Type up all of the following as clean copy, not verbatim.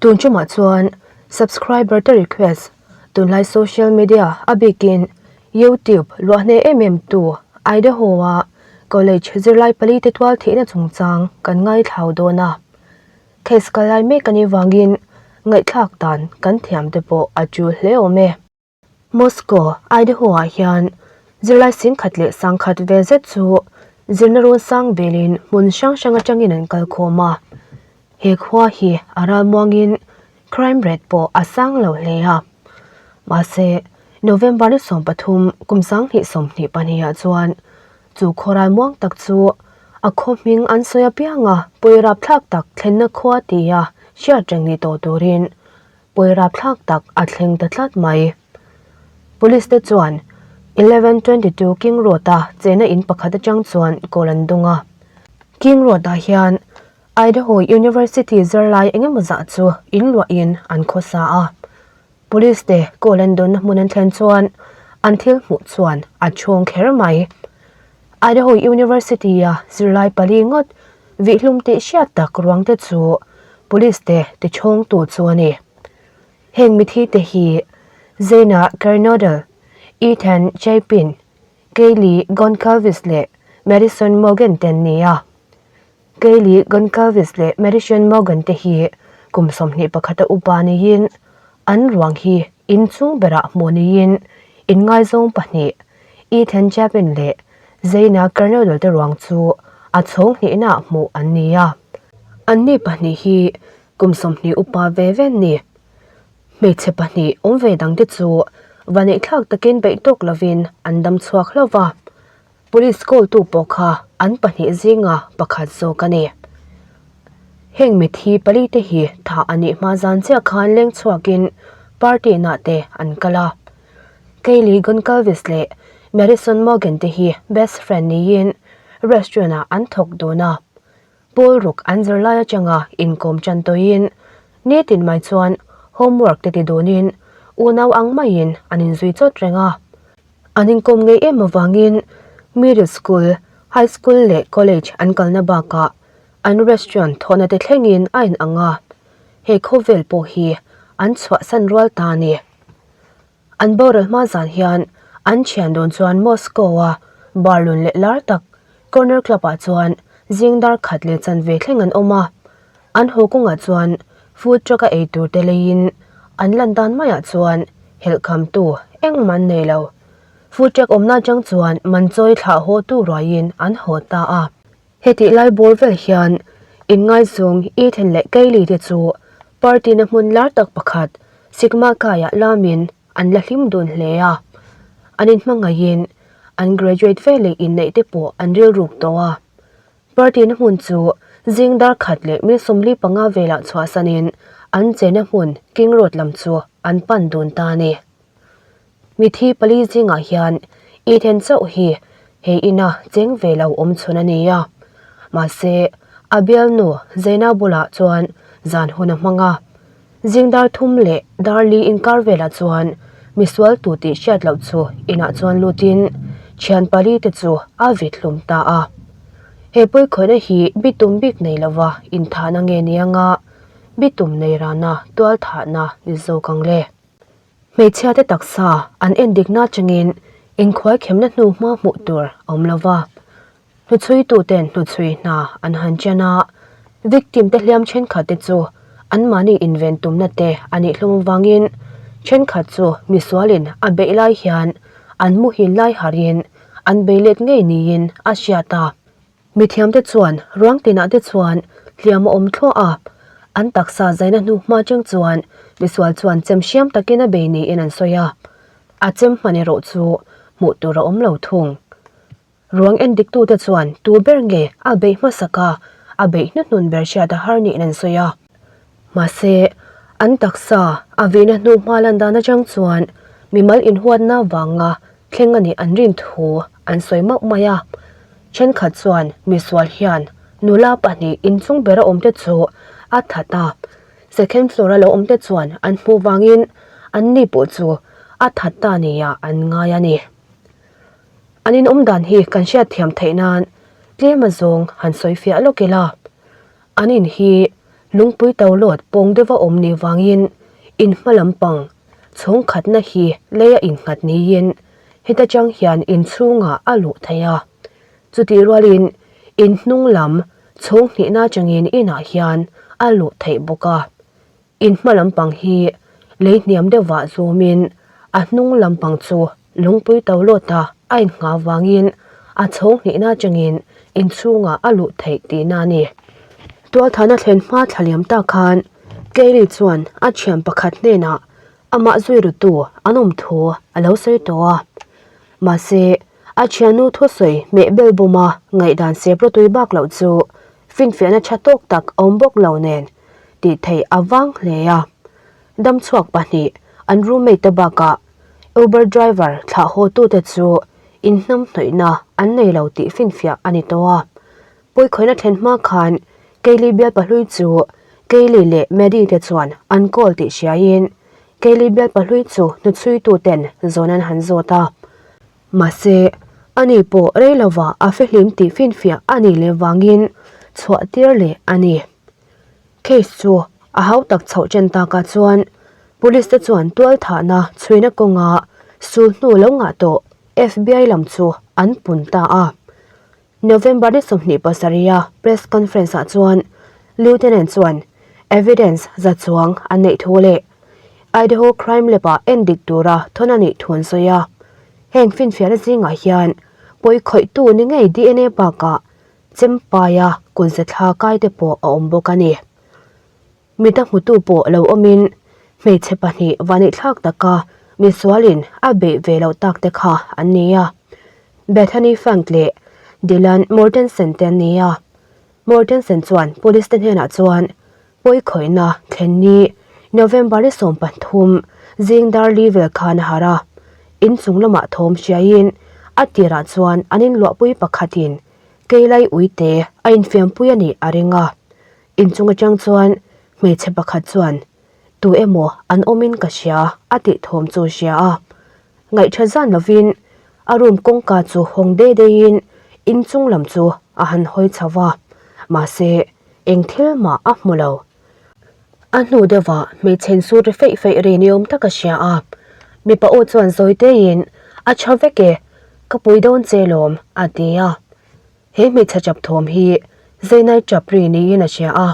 Tun tumah chuan subscriber te request tunlai social media a bikin YouTube luah hneh em em tu Idaho a college zirlai pali te tual thihna chungchang kan ngaithlau dawn a. Case kal lai mek anih vangin ngaihthlak dan kan thiam te pawh a tul hle awm e. Moscow, Idaho-ah hian zirlai singkhat leh sangkhat vel zet chu zirna rawn sang velin hmun hrang hrang atangin an kal khawm a. He khua hi a ralmuangin crime rate pawh a sang lo hle a. Mahse, November ni 13 kum 2022 ah chuan chu khaw ralmuang tak chu a khaw hming an sawi apianga pawi rapthlak tak thlenna khua tia hriat reng ni tawh turin Pawi rapthlak tak a thleng ta tlat mai. Police te chuan 1122 King Road a chena in pakhat atang chuan call an dawng a. King Road ah hian Idaho University zirlai engemaw zah chu in luahin an khawsa a. Police te call an dawnna hmun an thlen chuan an thil hmuh chuan a chhawng kher mai. Idaho University a zirlai pali ngawt Vihlum tih hriat tak ruang te chu Police te tichhawngtu chu a ni. Heng mithi te hi Zayna Kernodle, Ethan Chapin, Kaylee Goncalves leh Madison Morgan te an ni a. Kaylee Goncalves leh Madison Morgan te hi kum 21 a upa niin an ruang hi inchung berah hmuh niin inngaizawng pahnih Ethan Chapin leh Zayna Kernodle te ruang chu a chhawng hnihnaah hmuh an ni a. Anni pahnih hi kum 20 upa ve ve an ni. Hmeichhe pahnih awm ve dangte chu vaneihthlak takin beih tawk lovin an dam chhuak hlauh va. Police kawltu pawh kha an pahnih zinga pakhat zawk a ni. Heng mithi pali te hi thah a nih hma zan chiah khan leng chhuakin party nah te an kal a. Kaylee Goncalves leh Madison Morgan te hi best friend niin restaurant ah an thawk dun a. Pawl ruk an zirlai atanga inkawm tan tawhin nitin mai chuan homework te ti dunin unau ang maiin an inzui chawt reng a. An inkawm ngei em avangin middle school, high school leh college an kalna bakah an restaurant thawhna te thlengin a inang a, he khawvel pawh hi an chhuahsan rual ta a ni. An boral hma zan hian an thian dawn chuan Moscow-a bar lun leh lar tak Corner Club-ah chuan zing dar khat leh chanve thleng an awm a. An haw kawngah chuan food truck-a ei tur te leiin an lan dan maiah chuan helhkhamtu engmah an nei lo. Food truck awmna atang chuan manchawi thlah haw tu ruaiin an haw ta a. Hetih lai bawr vel hian inngaizawng Ethan leh Kaylee te chu party na hmun lar tak pakhat Sigma Chi-ah lamin an la hlim dun hle a. An inhmangaihin an graduate veleh inneih te pawh an rilruk tawh a. Party na hmun chu zing dar khat leh mil 45 velah chhuahsanin an chena hmun King Road lam chu an pan dun ta a ni. Mithi pali zingah hian Ethan chauh hi he ina cheng ve lo awm chhun a ni a. Mahse, a bialnu Zaina bulah chuan zan hun a hmang a. Zing dar thum leh dar li inkar velah chuan misual tu tih hriat loh chu inah chuan lutin thian pali te chu a vit hlum ta a. He pawikhawihna hi bitum bik nei lova inthahna nge ni anga bitum nei rana tualthahna ni zawk ang le. Hmeichhia te taksa an en dikna atangin inkhuai khemna hnu hma hmuh tur a awm lo va. Hnuchhuituten hnuchhui hna an han chen a, victim te hliam thenkhat te chu anmahni inven tumna te a nih hlawm avangin thenkhat chu misualin a beih lai hian an muhil lai harin an bei let ngei niin a hriat a. Mithiamte chuan ruang tinah te chuan hliam a awm thluah a, an taksa zaina hnu hma chang chuan misual chuan chem hriam takin a bei niin an sawi a, a chem hman erawh chu hmuh tur a awm lo thung. Ruang endiktute chuan tu ber nge a beih hmasak a, a beih hnuhnun ber hriat a har niin an sawi a. Mahse, an taksa a vihna hnu hma lan dan atang chuan mimal inhuatna vanga thleng a nih an rin thu an sawi mauh mai a. Thenkhat chuan misual hian nula pahnih inchung bera awmte chu a that a, second floor a lo awmte chuan an hmuh vangin anni pawh chu a that ta nia an ngai a ni. An inawm dan hi kan hriatthiam theih nan tlem azawng han sawi fiah lawk ila. An in hi Lungpui to lawt pawng deuha awm ni vangin in hma lampang chhawng khatna hi leia innghat niin heta chang hian inchhungah a luh theih a. Chutih rualin in hnung lam chhawng hnihna atangin inah hian a luh theih bawk a. In hma lampang hi lei hniam deuhvah zawmin a hnung lampang chu lungpui to lawta a innghah vangin a chhawng hnihna atangin inchhungah a luh theih tihna a ni. Tualthahna thlen hma thla liam tak khan Kaylee chuan a thian pakhat hnenah amah zui rutu an awm thu a lo sawi tawh a. Mahse, a thiannu thusawi hmeh bel bawma ngaihdan sep rawtui bak loh chu finfiahna tha tawk tak a awm bawk lo nen tih theih a vang hle a. Damchhuak pahnih an roommate te bakah Uber driver thlah haw tute chu inhnamhnawihna an nei lo tih finfiah a ni tawh a. Pawikhawihna thlen hma khan Kaylee bial pahlui chu Kaylee leh Maddie te chuan an call tih hriaiin Kaylee bial pahlui chu hnuchhuitu ten zawn an han zawt a. Mahse, ani pawh rei lovah a fihlim tih finfiah a nih leh vangin chhuah tir leh a ni. Case chu a hau tak chhoh chen takah chuan Police te chuan tualthahna chhuina kawnga sul hnu lo ngah tawh FBI lam chu an pun ta a. November ni 27 a press conference ah chuan Lieutenant chuan evidence za chuang an neih thu leh Idaho Crime Lab ah en dik tura thawn a nih thu an sawi a. Heng finfiahna zingah hian pawi khawihtu ni ngei DNA bakah chempaia kunze thla kai te pawh a awm bawk a ni. Mita hmutu pawh lo awmin hmeichhe pahnih vaneihthlak taka misualin a beih ve loh tak te kha an ni a. Bethany Funk leh Dylan Mortensen te an ni a. Mortensen chuan police te hnenah chuan pawikhawihna thlen ni November ni 13 zing dar li vel khan a harh a. Inchung lamah thawm hriaiin a tirah chuan an inluahpui pakhatin keilai uite a infiampui a nih a ring a. Inchung atang chuan hmeichhe pakhat chuan, Tu emaw an awmin ka hria a tih thawm chu a hria a. Ngaihtha zan lovin a room kawngka chu hawng dei deiin inchung lam chu a han hawi chho va, mahse eng thil mah a hmu lo. A hnu deuhah hmeichhe insut ri feih feih ri ni awm tak a hria a. Mipa aw chuan zawi teiin, A tha vek e, ka pui dawn che lawm a ti a. He hmeichhe chap thawm hi Zainai chap ri niin a hria a,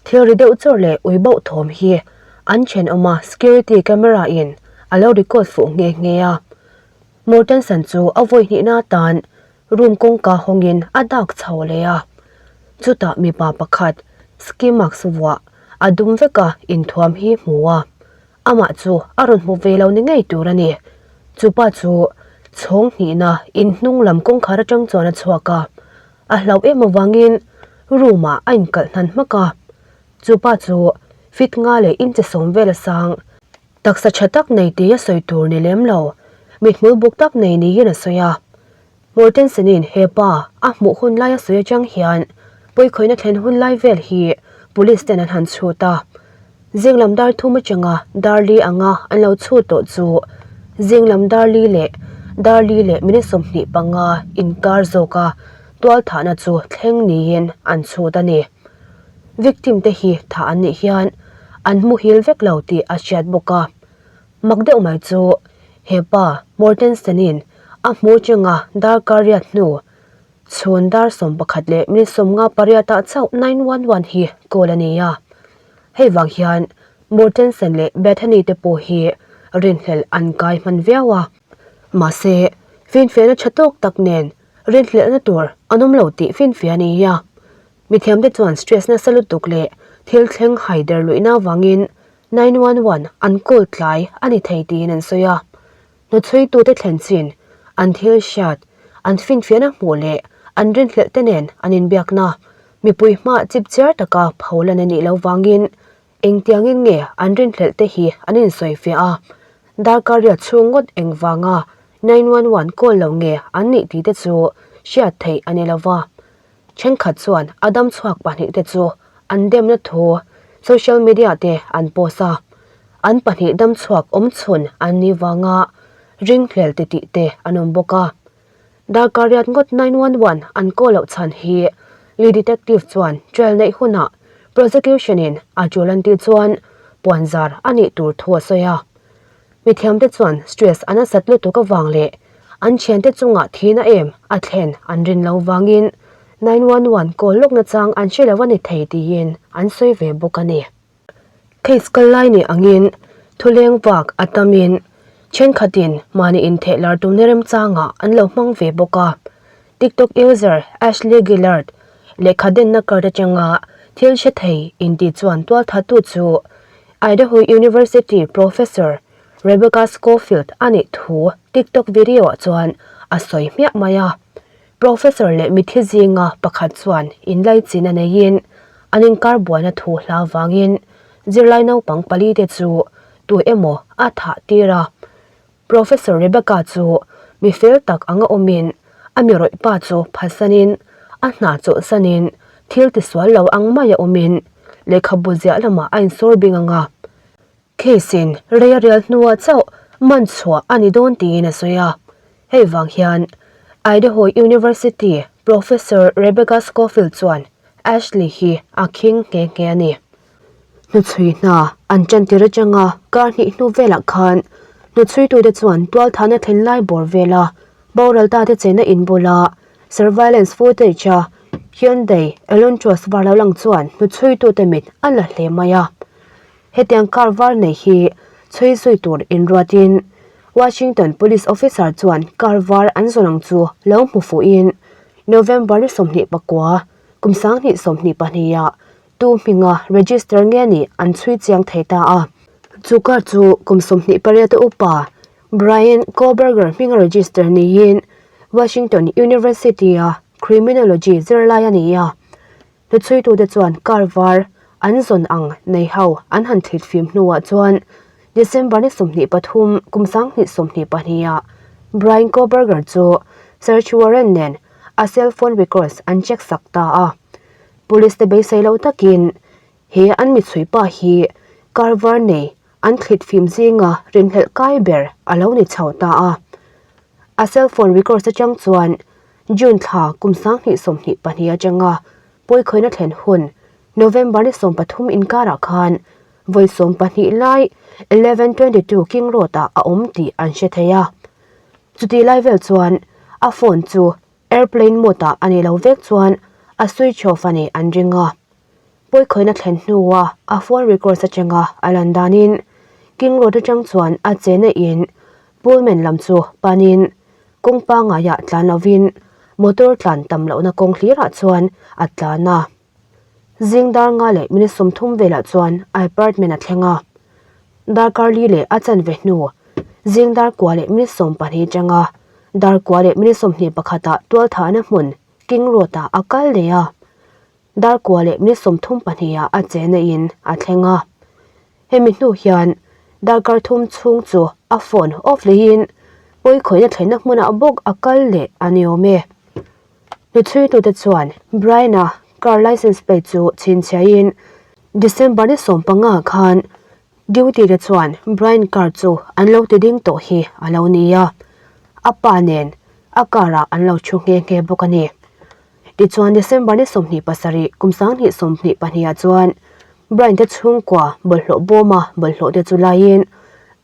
thil ri deuh chawrh leh ui bauh thawm hi an thenawma security camera in a lo record fuh nghe nghe a. Mortensen chu a vawi hnihna atan room kawngka hawngin a dak chho leh a. Chutah mipa pakhat ski mask vuah a dum veka inthuam hi hmu a. Amah chu a rawn hmu ve lo ni ngei tur a ni. Chupa chu chhawng hnihna in hnung lam kawngkhar atang chuan a chhuak a, a hlauh em avangin room ah a inkalh hnan hmak a. Chupa chu fit nga leh inche sawm vel a sang, taksa tha tak nei tih a sawi tur ni lem lo, mithmul buk tak nei niin a sawi a. Mortensen-in he pa a hmuh hun lai a sawi atang hian pawikhawihna thlen hun lai vel hi police ten an han chhut a. Zing lam dar thum atanga dar li anga an lo chhut tawh chu zing lam dar li leh dar li leh minute 25 inkar zawka tualthahna chu thleng niin an chhut a ni. Victim te hi thah an nih hian an muhil vek lo tih a hriat bawk a. Mak deuh mai chu he pa Mortensen-in a hmu chenga darkar riat hnu chhun dar 11 leh minute 58 ah chauh 911 hi call a ni a. Hei vang hian Mortensen leh Bethany te pawh hi rinhlelh an kai hman viau a. Mahse, finfiahna tha tawk tak nen rinhlelhna tur an awm lo tih finfiah a ni a. Mithiamte chuan stress nasa lutuk leh thil thleng haider luihna avangin 911 an call tlai a ni thei tiin an sawi a. Hnuchhuitute thlen chin, an thil hriat, an finfiahna hmuh leh an rinhlelh te nen an inbiakna mipui hmaah chip chiar taka pholan a nih loh vangin engtiangin nge an rinhlelh te hi an insawifiah a, darkar riat chhung ngawt engvanga 911 call lo nge an nih tih te chu hriat theih a ni lova. Thenkhat chuan a dam chhuak pahnihte chu an demna thu social media te an post a, an pahnih dam chhuak awm chhun an nih vanga ringhlel ti tih te an awm bawk a. Darkar riat ngawt 911 an call loh chhan hi Lee Detective chuan trial neih hunah. Prosecution in a tul an tih chuan puanzar a nih tur thu a sawi a. Mithiamte chuan stress a nasat lutuk avang leh an thiante chungah thihna em a thlen an rin lo vangin 911 call lawk nachang an hre lo a ni thei tiin an sawi ve bawk a ni. Case kal lai ni angin thuleng vak a tamin thenkhatin mahni intheh lar tumna remchangah an lo hmang ve bawk a. TikTok user Ashley Gillard lehkha denna card atanga thil hre thei inti chuan tualthattu chu Idaho University professor Rebecca Scofield a nih thu TikTok video-ah chuan a sawi hmiah mai a. Professor leh mithi zinga pakhat chuan inlaichin a neiin an inkar buaina thu hla vangin zirlai naupang palite chu tu emaw a thah tir a. Professor Rebecca chu mi fel tak anga awmin a mi rawih pa chu phatsanin a hna chawlhsanin thil tisual lo ang maia awmin lehkhabu ziah lamah a insawr bing ang a. Case in rei a rial hnuah chauh man chhuah a ni dawn tiin a sawi a. Hei vang hian Idaho University Professor Rebecca Scofield chuan Ashley hi a khing nghe nghe a ni. Hnuchhui hna an chantir atanga kar hnih hnu velah khan hnuchhuitute chuan tualthahna thlen lai bawr vela boral tate chena inbula surveillance footage a Hyundai Elantra var lo lang chuan hnuchhuitute mit a la hle mai a. Hetiang car var nei hi chhui zui tur inruatin Washington Police officer chuan car var an zawn ang chu lo hmu fuhin November ni 29, kum 2022 ah tu hminga register nge nih an chhui chiang thei ta a. Chu car chu kum 28 a upa Bryan Kohberger hminga register niin Washington University-a criminology zirlai a ni a. Hnuchhuitute chuan car var an zawn ang nei ho an han thlit fim hnuah chuan December ni 23 kum 2022 ah Bryan Kohberger chu search warrant nen a cell phone records an check sak ta a. Police te beisei lo takin he an michhui pa hi car var nei an thlit fim zinga rinhlelh kai ber a lo ni chho ta a. A cell phone records atang chuan June thla kum 2022 atanga pawikhawiina thlen hun November ni 13 inkarah khan vawi 12 lai 1122 King Road ah a awm tih an hre thei a. Chutih lai vel chuan a phone chu airplane mode ah a ni lo vek chuan a switch off a nih an ring a. Pawikhawiina thlen hnua a phone records atanga a lan danin King Road atang chuan a chena in Pullman lam chu panin kawng pangaiah tlan lovin motor tlan tam lohna kawng hlirah chuan a tlan a. Zing dar nga leh minute 30 velah chuan a apartment a thleng a. Darkar li leh a chanve hnu zing dar kua leh minute 12 atanga dar kua leh minute 21 ah tualthahna hmun King Road ah a kal leh a. Dar kua leh minute 32 ah a chena in a thleng a. Hemi hnu hian darkar thum chhung chu a phone off lehin pawikhawiina thlenna hmunah bawk a kal leh a ni awm e. Hnuchhuitute chuan Brian-a car licence plate chu chhinchhiahin December ni 15 khan duty te chuan Brian car chu an lo ti ding tawh hi a lo ni a, a pa nen a car ah an lo thu nghe nghe bawk a ni. Tichuan December ni 27 kum 2022 ah chuan Brian te chhungkua bawlhhlawh bawma bawlhhlawh te chu laiin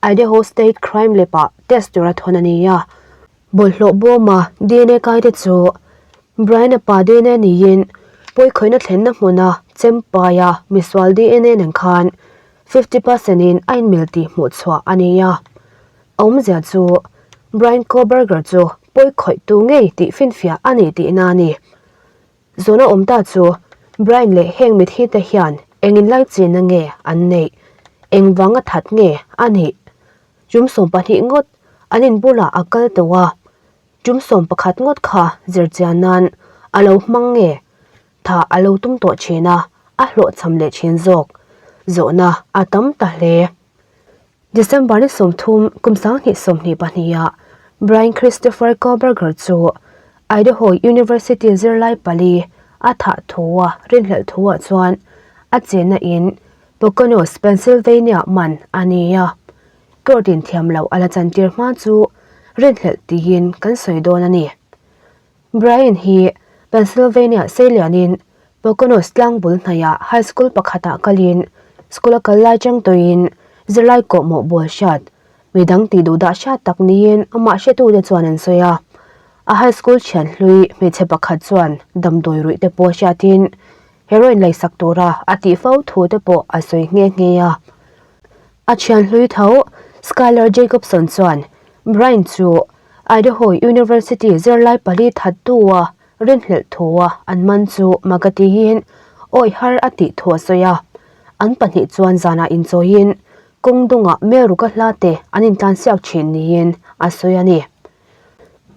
Idaho State Crime Lab ah test tura thawn a ni a. Bawlhhlawh bawma DNA kai te chu Brian-a pa DNA niin pawikhawiina thlenna hmuna chempaia misual DNA nen khan 50% in a inmil tih hmuh chhuah a ni a. A awmzia chu Bryan Kohberger chu pawikhawih tu ngei tih finfiah a ni tihna a ni. Zawhna awm ta chu Bryan leh heng mithi te hian eng inlaichinna nge an neih? Eng vanga that nge a nih? Tum 12 ngawt an inbulah a kal tawh a, tum 11 ngawt kha zirchian nan a lo hmang nge? Tha a lo tum tawh thin a, a hlawhchham leh thin zawk. Zawhna a tam ta hle. December ni 30 kum 2022 ah Bryan Christopher Kohberger chu Idaho University zirlai pali a thah thu a rinhlelh thu ah chuan a chenna in Poconos, Pennsylvania man a ni a. Court in thiam loh a la chantir hma chu rinhlelh tiin kan sawi dawn a ni. Bryan hi Pennsylvania seilianin Poconos tlang bul hnaihah high school pakhatah kalin school a kal lai chang tawhin zirlai kawhmawh bawl hriat, midang tih duh dah hriat tak niin amah hretute chuan an sawi a. A high school thian hlui hmeichhe pakhat chuan damdawi ruih te pawh hriatin heroin leisak tura a tih fo thu te pawh a sawi nghe nghe a. A thian hlui tho Skylar Jacobson chuan Brian chu Idaho University zirlai pali thattu a rinhlelh thua an man chu mak a tiin awi har a tih thu a sawi a. An pahnih chuan zanah inchawiin kawng dungah Melruka hla te an intlansiak thin niin a sawi a ni.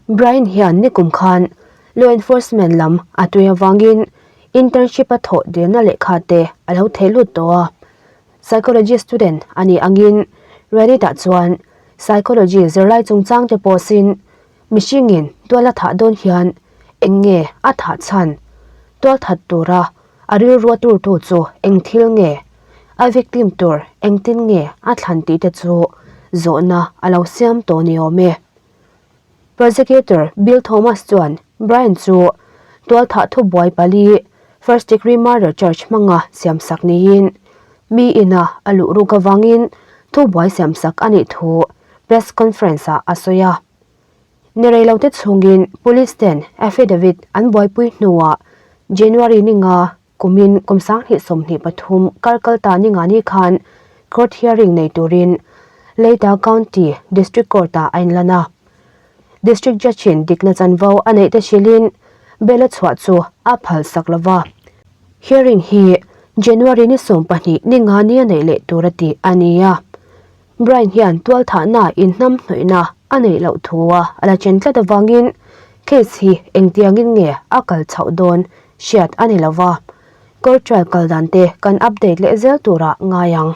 Brian hian nikum khan law enforcement lam a tui avangin internship a thawh dilna lehkha te a lo theh lut tawh a. Psychology student a nih angin Reddit-ah chuan psychology zirlai chungchang te pawh sin mihringin tual a thah dawn hian eng nge a thah chhan, tual that tura a rilrua turtu chu eng thil nge, a victim tur engtin nge a thlan tih te chu zawhna a lo siam tawh ni awm e. Prosecutor Bill Thomas chuan Brian chu tualthah thubuai pali first degree murder charge hmanga siamsak niin mi ina a luh ruk avangin thubuai siamsak a nih thu press conference ah a sawi a. Ni reilote chhungin police ten affidavit an buaipui hnuah January ninga Kumin kum 2023 kar kal ta ninga ni khan court hearing nei turin Leita County District Court-ah a inlan a. District Judge-in dikna chanvo a neih te hrilhin bail a chhuah chu a phal sak lo va. Hearing hi January ni 12 ninga ni a neih leh tur a tih a ni a. Brian hian tualthahna inhnam hnawihna a neih loh thu a la chen tlat avangin case hi engtiangin nge a kal chhoh dawn hriat a ni lova, court trial kal dan te kan update leh zel turah ngai ang.